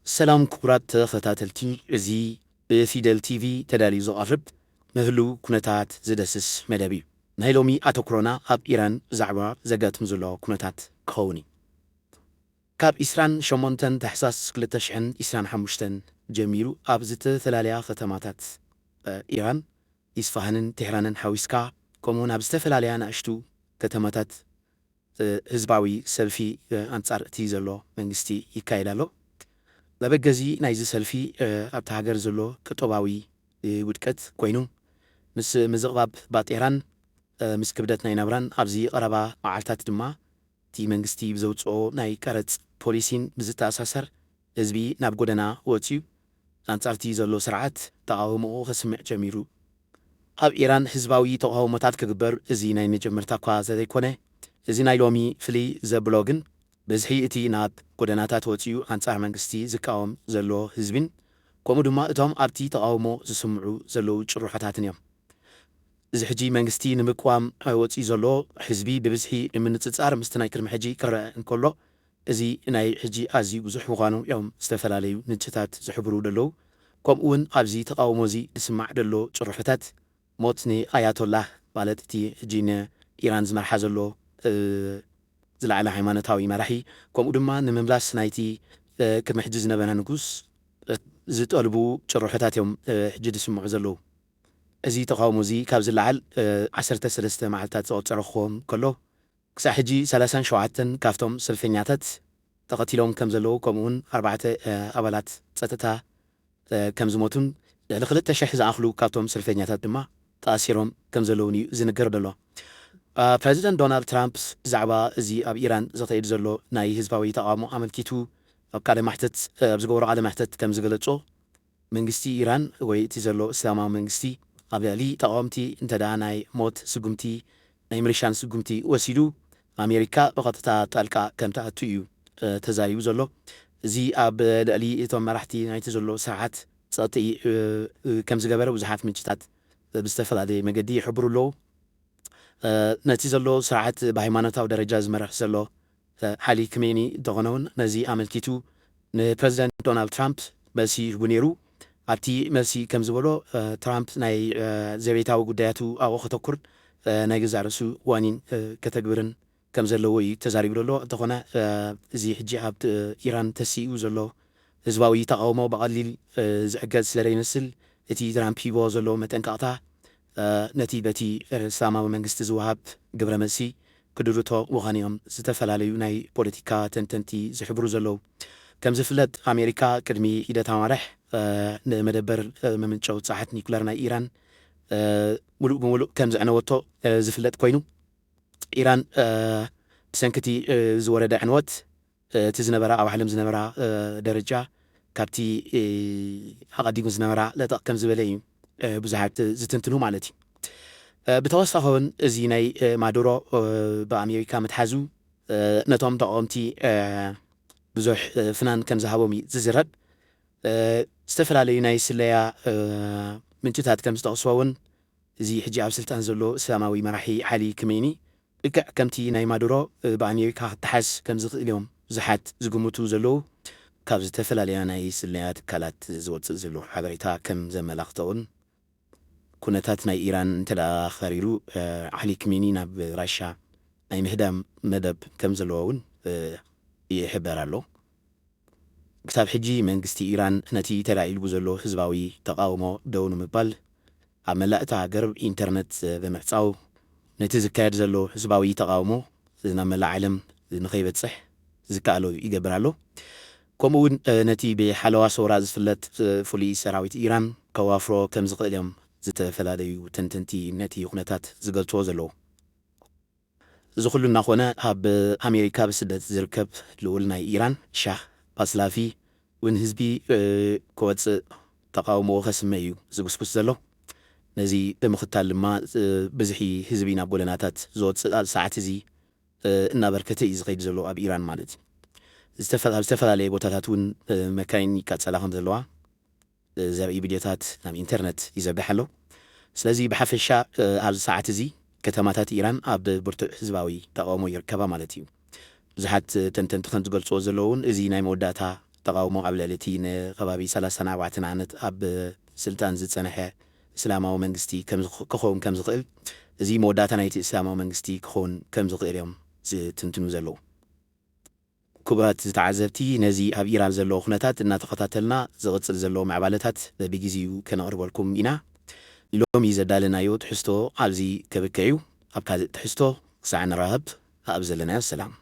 ሰላም ክቡራት ተኸታተልቲ፣ እዚ ብፊደል ቲቪ ተዳልዩ ዝቐርብ ንህልው ኩነታት ዝደስስ መደብ እዩ። ናይ ሎሚ ኣተኩሮና ኣብ ኢራን ብዛዕባ ዘጋጥም ዘሎ ኩነታት ክኸውን እዩ። ካብ ዕስራን ሸሞንተን ታሕሳስ ክልተ ሽሕን ዕስራን ሓሙሽተን ጀሚሩ ኣብ ዝተፈላለያ ከተማታት፣ እ፣ ኢራን፣ ኢስፋሃንን ቴህራንን ሓዊስካ፣ ከምኡውን ኣብ ዝተፈላለያ ንኣሽቱ ከተማታት፣ እ፣ ህዝባዊ ሰልፊ፣ እ፣ ኣንጻር እቲ ዘሎ መንግስቲ ይካየድ ኣሎ። መበገዚ ናይዚ ሰልፊ፣ እ፣ ኣብታ ሃገር ዘሎ ቁጠባዊ፣ እ፣ ውድቀት ኮይኑ፣ ምስ ምዝቕባብ ባጤራን፣ እ፣ ምስ ክብደት ናይ ናብራን ኣብዚ ቀረባ መዓልታት ድማ እቲ መንግስቲ ብዘውጽኦ ናይ ቀረጽ ፖሊሲን ብዝተኣሳሰር ህዝቢ ናብ ጎደና ወጺኡ ኣንጻርቲ ዘሎ ስርዓት ተቓውሞኡ ከስምዕ ጀሚሩ። ኣብ ኢራን ህዝባዊ ተቓውሞታት ክግበር እዚ ናይ መጀመርታ እኳ ዘይኮነ፣ እዚ ናይ ሎሚ ፍልይ ዘብሎ ግን ብዝሒ እቲ ናብ ጎደናታት ወጺኡ ኣንጻር መንግስቲ ዝቃወም ዘሎ ህዝቢን ከምኡ ድማ እቶም ኣብቲ ተቓውሞ ዝስምዑ ዘለዉ ጭርሖታትን እዮም። እዚ ሕጂ መንግስቲ ንምቅዋም ወጺኡ ዘሎ ህዝቢ ብብዝሒ ንምንጽጻር ምስቲ ናይ ቅድሚ ሕጂ ክረአ እንከሎ፣ እዚ ናይ ሕጂ ኣዝዩ ብዙሕ ምዃኑ እዮም ዝተፈላለዩ ምንጭታት ዝሕብሩ ዘለዉ። ከምኡ እውን ኣብዚ ተቓውሞ እዚ ዝስማዕ ዘሎ ጭርሖታት ሞት ንኣያቶላህ፣ ማለት እቲ ሕጂ ንኢራን ዝመርሓ ዘሎ፣ እ፣ ዝለዓለ ሃይማኖታዊ መራሒ፣ ከምኡ ድማ ንምምላስ ናይቲ፣ እ፣ ቅድሚ ሕጂ ዝነበረ ንጉስ፣ እ፣ ዝጠልቡ ጭርሖታት እዮም፣ እ፣ ሕጂ ዝስምዑ ዘለዉ። እዚ ተቓውሞ እዚ ካብ ዝለዓል፣ እ፣ ዓሰርተ ሰለስተ መዓልታት ዘቑጸረ ክኸውን ከሎ፣ ክሳዕ ሕጂ ሰላሳን ሸውዓተን ካብቶም ሰልፈኛታት ተቐቲሎም ከም ዘለዉ፣ ከምኡውን ኣርባዕተ፣ እ፣ ኣባላት ጸጥታ፣ እ፣ ከም ዝሞቱን ልዕሊ ክልተ ሽሕ ዝኣኽሉ ካብቶም ሰልፈኛታት ድማ ተኣሲሮም ከም ዘለዉን እዩ ዝንገር ዘሎ። እ፣ ፕረዚደንት ዶናልድ ትራምፕ ብዛዕባ እዚ ኣብ ኢራን ዝኸይድ ዘሎ ናይ ህዝባዊ ተቓውሞ ኣመልኪቱ ኣብ ቃለ መሕትት፣ እ፣ ኣብ ዝገበሮ ቃለ መሕትት ከም ዝገለጾ፣ መንግስቲ ኢራን ወይ እቲ ዘሎ እስላማዊ መንግስቲ ኣብ ልዕሊ ተቓወምቲ እንተ ደኣ ናይ ሞት ስጉምቲ፣ ናይ ምርሻን ስጉምቲ ወሲዱ፣ ኣሜሪካ ብቐጥታ ጣልቃ ከም ትኣቱ እዩ፣ እ፣ ተዛሪቡ ዘሎ። እዚ ኣብ ልዕሊ እቶም መራሕቲ ናይቲ ዘሎ ስርዓት ጸቕጢ፣ እ፣ እ፣ ከም ዝገበረ ብዙሓት ምንጭታት ብዝተፈላለየ መገዲ ይሕብሩ ኣለዉ። እ፣ ነቲ ዘሎ ስርዓት ብሃይማኖታዊ ደረጃ ዝመርሕ ዘሎ፣ እ፣ ዓሊ ክሜኒ እንተኾነ እውን ነዚ ኣመልኪቱ ንፕረዚደንት ዶናልድ ትራምፕ መልሲ ይህቡ ነይሩ። ኣብቲ መልሲ ከም ዝበሎ፣ እ፣ ትራምፕ ናይ፣ እ፣ ዘቤታዊ ጉዳያቱ ኣብኡ ከተኩር፣ እ፣ ናይ ገዛእ ርእሱ ዋኒን፣ እ፣ ከተግብርን ከም ዘለዎ እዩ ተዛሪቡ ዘሎ። እንተኾነ፣ እ፣ እዚ ሕጂ ኣብ፣ እ፣ ኢራን ተሲኡ ዘሎ ህዝባዊ ተቓውሞ ብቐሊል፣ እ፣ ዝዕገዝ ስለ ዘይመስል፣ እቲ ትራምፕ ሂቦ ዘሎ መጠንቀቕታ፣ እ፣ ነቲ በቲ እስላማዊ መንግስቲ ዝወሃብ ግብረ መልሲ ክድርቶ ምዃኑ እዮም ዝተፈላለዩ ናይ ፖለቲካ ተንተንቲ ዝሕብሩ ዘለዉ። ከም ዝፍለጥ፣ ኣሜሪካ ቅድሚ ሒደት ኣዋርሕ፣ እ፣ ንመደበር፣ እ፣ መመንጨዊ ጸዓት ኒኩለር ናይ ኢራን፣ እ፣ ሙሉእ ብሙሉእ ከም ዘዕነወቶ፣ እ፣ ዝፍለጥ ኮይኑ፣ ኢራን፣ እ፣ ብሰንኪ እቲ፣ እ፣ ዝወረደ ዕንወት፣ እ፣ እቲ ዝነበራ፣ ኣብ ዓለም ዝነበራ፣ እ፣ ደረጃ ካብቲ፣ እ፣ ኣቐዲሙ ዝነበራ ለጠቕ ከም ዝበለ እዩ፣ እ፣ ብዙሓት ዝትንትኑ ማለት እዩ። እ፣ ብተወሳኺ እውን እዚ ናይ፣ እ፣ ማዱሮ፣ እ፣ ብኣሜሪካ ምትሓዙ፣ እ፣ ነቶም ተቓወምቲ፣ እ፣ ብዙሕ፣ እ፣ ፍናን ከም ዝሃቦም እዩ ዝዝረብ። እ፣ ዝተፈላለዩ ናይ ስለያ፣ እ፣ ምንጭታት ከም ዝጠቕስዎ እውን፣ እዚ ሕጂ ኣብ ስልጣን ዘሎ እስላማዊ መራሒ ዓሊ ክሜኒ፣ ልክዕ ከምቲ ናይ ማዱሮ፣ እ፣ ብኣሜሪካ ክተሓዝ ከም ዝኽእል እዮም ብዙሓት ዝግምቱ ዘለዉ። ካብ ዝተፈላለያ ናይ ስለያ ትካላት ዝወጽእ ዘሎ ሓበሬታ ከም ዘመላኽቶ እውን፣ ኩነታት ናይ ኢራን እንተ ደኣ ኸሪሩ፣ እ፣ ዓሊ ክሜኒ ናብ ራሻ ናይ ምህዳም መደብ ከም ዘለዎ እውን፣ እ፣ ይሕበር ኣሎ። ክሳብ ሕጂ መንግስቲ ኢራን ነቲ ተላዒሉ ብዘሎ ህዝባዊ ተቓውሞ ደው ንምባል ኣብ መላእ እታ ሃገር ኢንተርነት ብምዕጻው፣ ነቲ ዝካየድ ዘሎ ህዝባዊ ተቓውሞ ናብ መላእ ዓለም ንኸይበጽሕ ዝከኣሎ ይገብር ኣሎ። ከምኡ እውን፣ እ፣ ነቲ ብሓለዋ ሰውራ ዝፍለጥ፣ እ፣ ፍሉይ ሰራዊት ኢራን ከዋፍሮ ከም ዝኽእል እዮም ዝተፈላለዩ ተንተንቲ ነቲ ኩነታት ዝገልጽዎ ዘለዉ። እዚ ኩሉ እናኾነ፣ ኣብ ኣሜሪካ ብስደት ዝርከብ ልኡል ናይ ኢራን ሻህ ፓስላፊ እውን ህዝቢ፣ እ፣ ክወጽእ ተቓውሞኡ ከስምዕ እዩ ዝጉስጉስ ዘሎ። ነዚ ብምኽታል ድማ፣ እ፣ ብዝሒ ህዝቢ ናብ ጎደናታት ዝወጽእ ኣብ ሰዓት እዚ፣ እ፣ እናበርከተ እዩ ዝኸይድ ዘሎ ኣብ ኢራን ማለት እዩ። ዝተፈ-፣ ኣብ ዝተፈላለየ ቦታታት እውን፣ እ፣ መካይን ይቃጸላ ከም ዘለዋ ዘርኢ ቪድዮታት ናብ ኢንተርነት ይዘርጋሕ ኣሎ። ስለዚ ብሓፈሻ፣ እ፣ ኣብዚ ሰዓት እዚ ከተማታት ኢራን ኣብ ብርቱዕ ህዝባዊ ተቓውሞ ይርከባ ማለት እዩ። ብዙሓት ተንተንቲ ከም ዝገልጽዎ ዘለዉ እውን፣ እዚ ናይ መወዳእታ ተቓውሞ ኣብ ልዕሊ እቲ ንከባቢ ሰላሳን ኣርባዕተን ዓመት ኣብ ስልጣን ዝጸንሐ እስላማዊ መንግስቲ ከም ዝኽ- ክኸውን ከም ዝኽእል፣ እዚ መወዳእታ ናይቲ እስላማዊ መንግስቲ ክኸውን ከም ዝኽእል እዮም ዝትንትኑ ዘለዉ። ክቡራት ተዓዘብቲ፣ ነዚ ኣብ ኢራን ዘሎ ኩነታት እናተኸታተልና ዝቕጽል ዘሎ ምዕባለታት በብግዜኡ ከነቕርበልኩም ኢና። ሎሚ ዘዳለናዮ ትሕዝቶ ኣብዚ ከብቅዕ እዩ። ኣብ ካልእ ትሕዝቶ ክሳዕ ንራኸብ፣ ኣብ ዘለናዮ ሰላም።